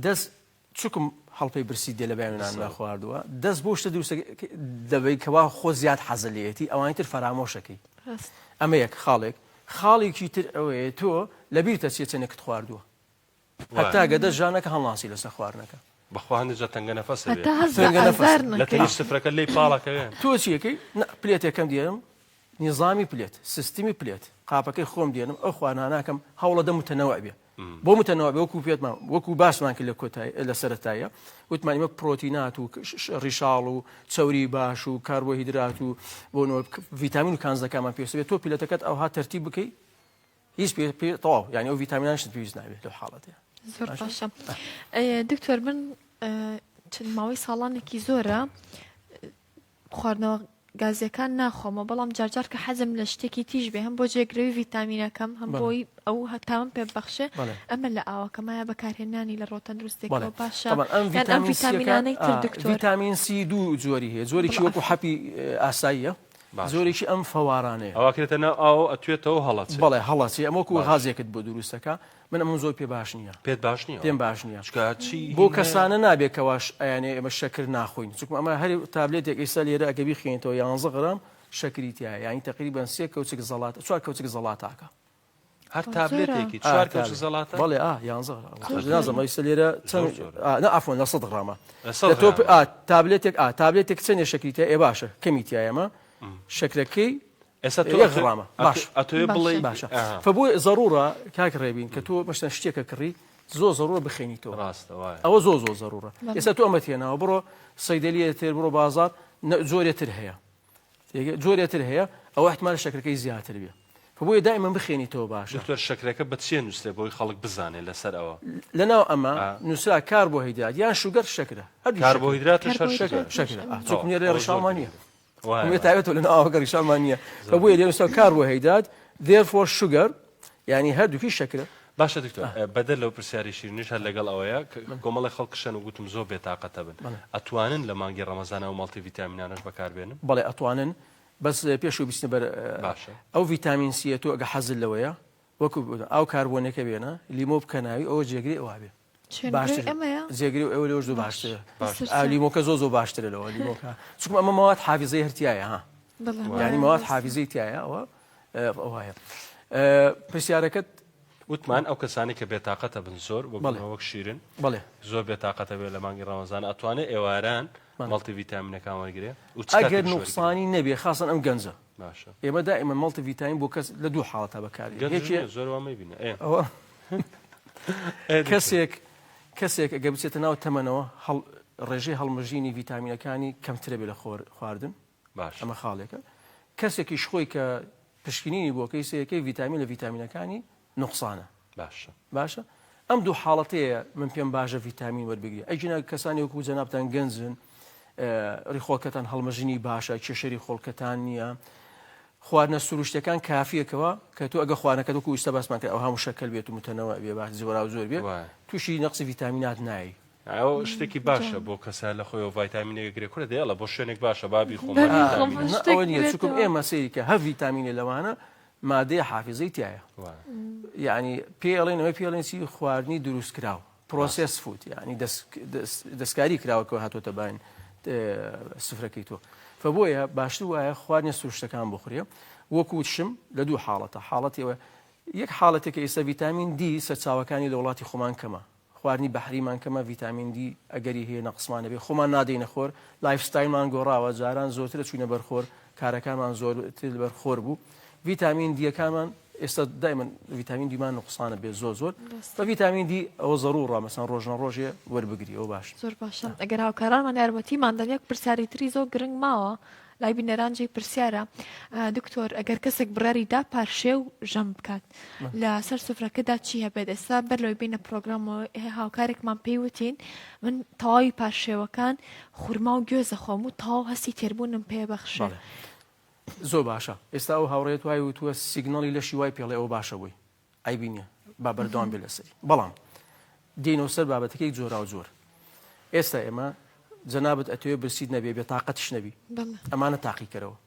B: دەست چکم هەڵپەی برسی دێ لە بەیانی نان نەخواردووە دەست بۆ شتە دروستە دەبەی کەوا خۆ زیاد حەزە لێیەتی ئەوانی تر فەرامۆشەکەی ئەمە یەک خاڵێک خاڵێکی تر ئەوەیە تۆ لەبیرتە چیە چەنێکت خواردووە هەتا گەدە ژانەکە هەڵناسی لەسەر خواردنەکە
A: بەخوا هەندێک جار تەنگە نەفەس
C: هەتا هەست بە ئازار
A: لە تەنیشت سفرەکە لێی پاڵەکەوێ
B: تۆ چیەکەی plate ێکەم دێنم نیزامی plate، سیستمی plate، قاپەکەی خۆم دێنم ئەو خواردنانە ئەکەم هەوڵەدەم متەنەوع بێ بۆ متەنەوع بێ وەکو پێتمان وەکو باسمان کرد لە کۆتایی لە سەرەتایە وتمان ئیمە پرۆتینات و ڕیشاڵ و چەوری باش و کاربۆهیدرات و بۆ نۆ ڤیتامین و کانزەکانمان پێویست بێت تۆ plate ەکەت ئەوها تەرتیب بکەی هیچ پێ پێ تەواو یعنی ئەو ڤیتامینانشت پێویست نابێت لەو حاڵەتەیە
C: زۆر باشە دکتۆر من چەند ماوەی ساڵانێکی زۆرە خواردنەوە گازیەکان ناخۆمەوە بەڵام جارجار کە حەزم لە شتێکی تیژ بێ هەم بۆ جێگرەوەی ڤیتامینەکەم هەم بۆی ئەو هەتاوم پێ ببەخشێ ئەمە لە ئاوەکەمایە بەکارهێنانی لە ڕۆ تەندروستێکەوە باشە
B: یان ئەم ڤیتامینانەی تر دکتۆر؟ ڤیتامین سی دوو جۆری هەیە جۆرێکی وەکو حەپی ئاساییە. زۆرێکی ئەم فەوارانەیە.
A: ئەوە کرێتە ناو ئاو ئەتوێتەوە هەڵەچێ.
B: بەڵێ هەڵەچێ ئەمە وەکو غازێکت بۆ دروستەکە من ئەمەم زۆر پێ باش نییە.
A: پێت باش نییە؟
B: پێم باش نییە.
A: چونکە چی
B: بۆ کەسانە نابێ کەواش ئەیانێ ئێمە شەکر ناخۆین چونکە ئەمە هەر تابلێتێک ئێستا لێرە ئەگە بیخوێنیتەوە یانزە غرام شەکری تیایە یانی تەقریبەن سێ کەوچک زەڵات چوار کەوچک زەڵاتاکە.
A: هەر تابلێتێکی چوار کەوچک زەڵاتە؟
B: بەڵێ ئا یانزە غرام نازم ئەویستە لێرە چەند نا عەفوەن لە سەد غرامە لە تۆ ئا تابلێتێک ئا تابلێتێک چەندێ شەکری تیایە ئێ باشە کەمی تیایە ئەمە شەکرەکەی
A: ئێستا تۆ
B: یەک غرامە باش
A: ئەتۆێ بڵێ
B: باشە فبۆ زەڕوڕە کاک ڕێبین کە تۆ مەشتەن شتێکە کڕی زۆر زەڕوڕە بخێنیتەوە
A: ڕاستە وایە
B: ئەوە زۆر زۆر زەڕوڕە ئێستا تۆ ئەمەت هێناوە بڕۆ سەیدەلیە تر بڕۆ بازاڕ جۆرێ تر هەیە جۆرێ تر هەیە ئەوە احتمال شەکرەکەی زیاتر بێ بۆیە دائما بخێنیتەوە باشە.
A: دکتۆر شەکرەکە بە چیە نوسرێ بۆی خەڵک بزانێ لەسەر ئەوە.
B: لەناو ئەمە نوسرا کاربۆهیدرات یان sugar شەکرە
A: هەردوو شەکرە. کاربۆهیدراتیش هەر شەکرە.
B: شەکرە چونکە لێرە ڕیشاڵمان نییە. وایە تایبەتەوە لەناو ئاوەکە ڕیشاڵمان نییە کە بۆیە لێرە نوسرا کاربۆهیدرات therefore sugar یانی هەردووکی شەکرە.
A: باشە دکتۆر بەدەر لەو پرسیاری شیرینیش هەر لەگەڵ ئەوەیە کۆمەڵی خەڵک شەن و گوتم زۆر بێتاقەتە بن ئەتوانن لە مانگی ڕەمەزان ئەو multivitamin انەش بەکاربێنن؟
B: بەڵێ ئەتوانن بەس پێش ئەوەی بچینە بەر
A: باشە.
B: ئەو ڤیتامین سیە تۆ ئەگە حەزت لەوەیە وەکو ئاو کاربۆنەکە بێنە لیمۆ بکە ناوی ئەوە جێگری ئەوە بێ
C: چێنگرەی
B: باشتر
C: ئەمەیە؟
B: جێگری ئەوە لەوەش زۆر باشترە
A: باشتر.
B: ئا لیمۆکە زۆر زۆر باشترە لەوە لیمۆکە چونکە ئەمە مواد حافیزەی هەر تیایە ها
C: بەڵێ
B: یعنی مواد حافیزەی تیایە ئەوە ئەوە پرسیارەکەت
A: وتمان ئەو کەسانەی کە بێتاقەتە بن زۆر وەک
B: بەڵێ.
A: وەک شیرن
B: بەڵێ.
A: زۆر بێتاقەتە بێ لە مانگی ڕەمەزان ئەتوانێ ئێواران
B: بەڵێ.
A: multivitamin ەکان وەرگرێ و چ
B: ئەگەر
A: کاتێکیش وەرگرێ؟
B: نوقسانی نەبێ خاسەن ئەم گەنجە
A: باشە
B: ئێمە دائیمەن multivitamin بۆ کەس لە دوو حاڵەتا بەکارێ
A: گەنج
B: یەکێ
A: نییە زۆر وا مەیبینە ئێ
B: ئەوە
A: ئێ دکتۆر.
B: کەسێک کەسێک ئەگەر بچێتە ناو تەمەنەوە هەڵ ڕێژەی هەڵمژینی ڤیتامینەکانی کەمترە بێ لە خۆر خواردن
A: باشە
B: ئەمە خاڵێکە کەسێکیش خۆی کە پشکنینی بۆ کەی سەیەکەی ڤیتامین لە ڤیتامینەکانی نوقسانە.
A: باشە.
B: باشە ئەم دوو حاڵەتەیە من پێم باشە ڤیتامین وەربگری ئەگینا کەسانی وەکو جەنابتان گەنجن ڕیخۆڵکەتان هەڵمژنی باشە کێشەی ڕیخۆڵکەتان نییە خواردنە سروشتەکان کافیەکەوە کە تۆ ئەگە خواردنەکە وەکو ئیستا باسمان کرد ئەوها مشەکەل بێت و متەنەوە بێ باش جۆراو زۆر بێ تووشی نەقسی ڤیتامینات نایی
A: ئەو شتێکی باشە بۆ کەسە لە خۆیەوە ڤایتامینێک گرێ کورە دەیڵە بۆ شوێنێک باشە با بیخۆم
B: ئەوە نییە چونکم ئێمە سەیری کە هەر ڤیتامینێ لەوانە مادەی حافیزەی تایە یعنی پێ ئەڵێن ئەوەی پێ ئەڵێن چی خواردنی دروست کراو processed food یعنی دەستکاری کراوە کە هاتۆتە باین سفرەکەی تۆ فبۆیە باشتر وایە خواردنە سروشتەکان بخورێ وەکو شم لە دوو حاڵەتە حاڵەتی ئەوە یەک حاڵەتێکە ئێستا ڤیتامین دی سەرچاوەکانی لە وڵاتی خۆمان کەمە خواردنی بەحریمان کەمە ڤیتامین دی ئەگەری هەیە نەقسمان هەبێ خۆمان نادەینە خۆر lifestyle مان گۆڕاوە جاران زۆرتر ئەچوینە بەر خۆر کارەکانمان زۆرتر بەر خۆر بوو ڤیتامین دیەکانمان ئێستا دایمەن ڤیتامین دیمان نقصانە بێ زۆر زۆر بە ڤیتامین دی ئەوە زەڕوڕە مەسەن ڕۆژنە ڕۆژێ وەربگری ئەو باش
C: زۆر باشە ئەگەر هاوکارانمان یارمەتیمان دەن یەک پرسیاری تری زۆر گرنگ ماوە لای بینەران جێی پرسیارە دکتۆر ئەگەر کەسێک بڕیاری دا پارشێو ژەم بکات لە سەر سفرەکەدا چی هەبێت ئێستا بەر لەوەی بینە پرۆگرامەوە هاوکارێکمان پێی وتین من تەواوی پارشێوەکان خورما و گوێزە خۆم و تەواو هەستی تێربوونم پێ بەخشێ
B: زۆر باشە ئێستا ئەو هاوڕێت وای وتووە signal ی لەشی وای پێڵێ ئەوە باشە بووی عەیبی نیە با بەردەوام بێ لەسەری بەڵام دێینەوە سەر بابەتەکەی جۆراوجۆر ئێستا ئێمە جەنابت ئەتەوێ برسیت نەبێ بێتاقەتش نەبی ئەمانە تاقیکەرەوە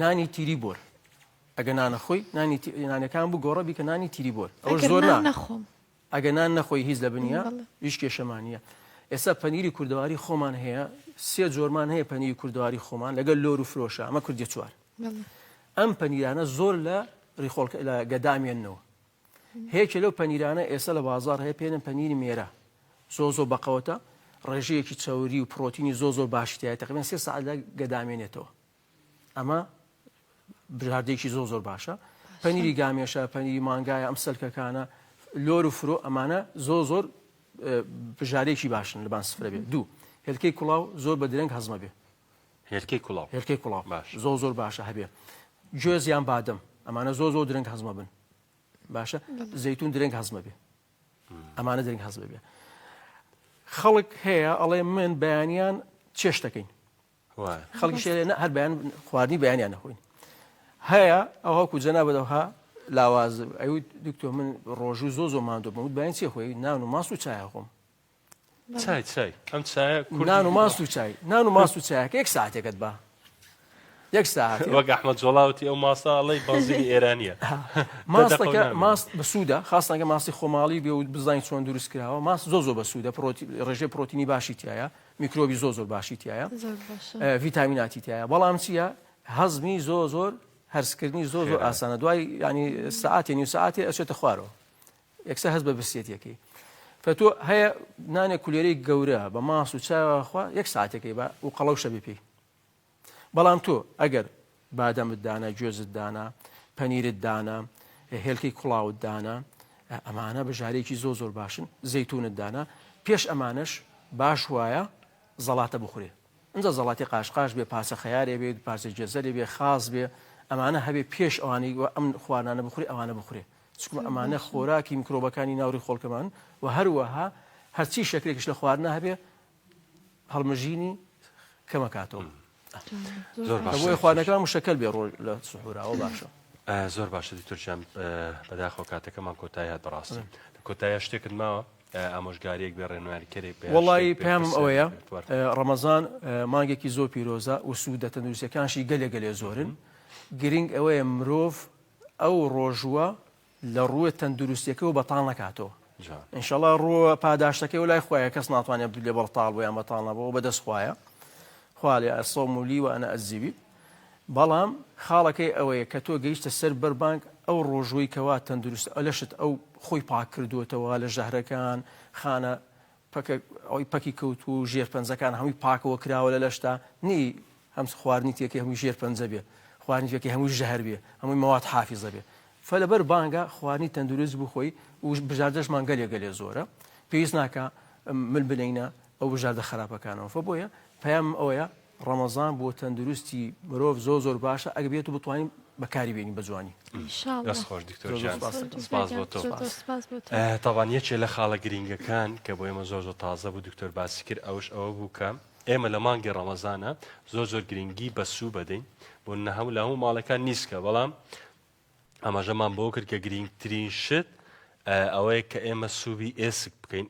B: نانی تیری بۆر ئەگە نانە خۆی نانی نانەکان بوو گۆڕە بیکە نانی تیری بۆر ئەو زۆر
C: نەخۆم
B: ئەگە نان نەخۆی هیچ لە بنیە هیچ کێشەمان نییە ئێستا پەنیری کوردەواری خۆمان هەیە سێ جۆرمان هەیە پەنیری کوردەواری خۆمان لەگەل لۆر و فرۆشە ئەمە کوردی چوار ئەم پەنیرانە زۆر لە ڕیخۆڵکە لە گەدا ئەمێننەوە. هەیەکێ لەو پەنیرانە ئێستا لە بازاڕ هەیە پێێنن پەنیری مێرە زۆر زۆر بەقەوەتە ڕێژەیەکی چەوری و پرۆتینی زۆر زۆر باشی تایە تقریبا سێ سەعات لە گەدا ئەمێنێتەوە ئەمە بژاردەیەکی زۆر زۆر باشە پەنیری گامێشە پەنیری مانگایە ئەم سەلکەکانە لۆر و فرۆ ئەمانە زۆر زۆر بژارێکی باشن لەبان سفرە بێت دوو هێلکەی کوڵاو زۆر بە درەنگ هەزمە بێ
A: هێلکەی کوڵاو.
B: هێلکەی کوڵاو
A: باش.
B: زۆر زۆر باشە هەبێ. گوێز یان بادەم ئەمانە زۆر زۆر درەنگ هەزمە بن. باشە زەیتون درەنگ هەزمە بێ. ئەمانە درەنگ هەزمە بێ. خەڵک هەیە ئەڵێ من بەیانیان چێشتەکەین. خەڵکی شێرێ نە هەر بەیان خواردنی بەیانیان نەخۆین. هەیە ئەو هەکو جەنابت ئەوها لاواز ئەوی دکتۆر من ڕۆژوو زۆ زۆ ماندوو بووم بەیان چی خۆی نان و ماست و چای خۆم.
A: چای چای ئەم چایە
B: نان و ماست و چای نان و ماست و چایەکە یەک ساعتێکت با. یەک ساعەت
A: وەک ئەحمەد جۆڵا وتی ئەو ماستە ئەڵێی بەنزینی ئێرانییە.
B: ماستەکە ماست بەسوودە خاستەکە ماستی خۆماڵی بێ و بزانین چۆن دروست کراوە ماست زۆر زۆر بەسوودە پرۆتی ڕێژەی پرۆتینی باشی تایە میکرۆبی زۆر زۆر باشی تایە ڤیتامیناتی تایە بەڵام چییە هەزمی زۆر زۆر هەرسکردنی زۆر زۆر ئاسانە دوای ینی سعاتێ نیو سعاتێ ئەچێتە خوارەوە یەکسەر هەست بە برسێتیەکەی فەتۆ هەیە نانێ کولێرەی گەورە بە ماس و چاوە خوا یەک ساعتێکەی بە و قەڵەو شەبی پێی بەڵام تۆ ئەگەر بادەمت دانا، گوێزت دانا، پەنیرت دانا، هێلکەی کوڵاوت دانا، ئەمانە بژارێکی زۆر زۆر باشن، زەیتونت دانا، پێش ئەمانەش باش وایە زەڵاتە بخورێ. ئینجا زەڵاتی قاشقاش بێ، پارچە خەیارێ بێ، پارچە گێزەرێ بێ، خاس بێ، ئەمانە هەبێ پێش ئەوانەی ئەم خواردنانە بخورێ ئەوانە بخورێ. چونکە ئەمانە خۆراکی میکرۆبەکانی ناو ڕیخۆڵکەمان و هەروەها هەرچی شەکرێکیش لە خواردنا هەبێ هەڵمژینی کەمەکاتەوە
A: زۆر باشە
B: بۆیە خواردنەکان مشەکەل بێ ڕۆژ لە سحوراوە باشە
A: زۆر باشە دکتۆر جان بەداخەوە کاتەکەمان کۆتایی هات بەڕاستی لە کۆتاییا شتێکت ماوە ئامۆژگاریەک بێ ڕێنماییکەرێک بێ
B: وەڵی پەیامم ئەوەیە ڕەمەزان مانگێکی زۆر پیرۆزە و سوودە تەندروستیەکانشی گەلێ گەلێ زۆرن گرنگ ئەوەیە مرۆڤ ئەو ڕۆژووە لە ڕووە تەندروستیەکەوە بەتاڵ نەکاتەوە ان شاء اللە ڕووە پاداشتەکەی و لای خوایە کەس ناتوانێت بلێ بەتاڵ بوو یان بەتاڵ نەبوو بەدەست خوایە خوا لێ الصوم لي وانا اجزی به بەڵام خاڵەکەی ئەوەیە کە تۆ گەیشتە سەر بەربانگ ئەو ڕۆژووی کەوا تەندروست لەشت ئەو خۆی پاک کردووەتەوە لە ژەهرەکان خانە پەکە ئەوەی پەکی کەوتووە و ژێر پەنجەکان هەمووی پاکەوە کراوە لە لەشتا نی هەم خواردنی تێکەی هەمووی ژێر پەنجە بێ خواردنی تێکەی هەمووی ژەهر بێ هەمووی مەواد حافیزە بێ فە لەبەر بانگە خواردنی تەندروست بخۆی و بژاردەشمان گەلێ گەلێ زۆرە پێویست ناکا مل بنینە ئەو بژاردە خراپەکانەوە فە بۆیە پەیامم ئەوەیە ڕەمەزان بۆ تەندروستی مرۆڤ زۆر زۆر باشە ئەگەر بێت و بتوانین بەکاری بێنین بە جوانی.
C: ان شاء الله.
A: دەست خۆش دکتۆر
B: زۆر زۆر
A: گیان
B: سپاس دەکەم.
A: سپاس بۆ تۆ.
C: زۆر زۆر سپاس بۆ تۆ.
A: تەبان یەکێ لە خاڵە گرینگەکان کە بۆ ئێمە زۆر زۆر تازە بوو دکتۆر باسی کرد ئەوش ئەوە بوو کە ئێمە لە مانگی ڕەمەزانە زۆر زۆر گرنگی بە سوو بەدەین بۆ نە هەموو لە هەموو ماڵەکان نیسکە بەڵام ئاماژەمان بۆ کرد کە گرنگترین شت ئەوەیە کە ئێمە سووبی ئێسک بکەین.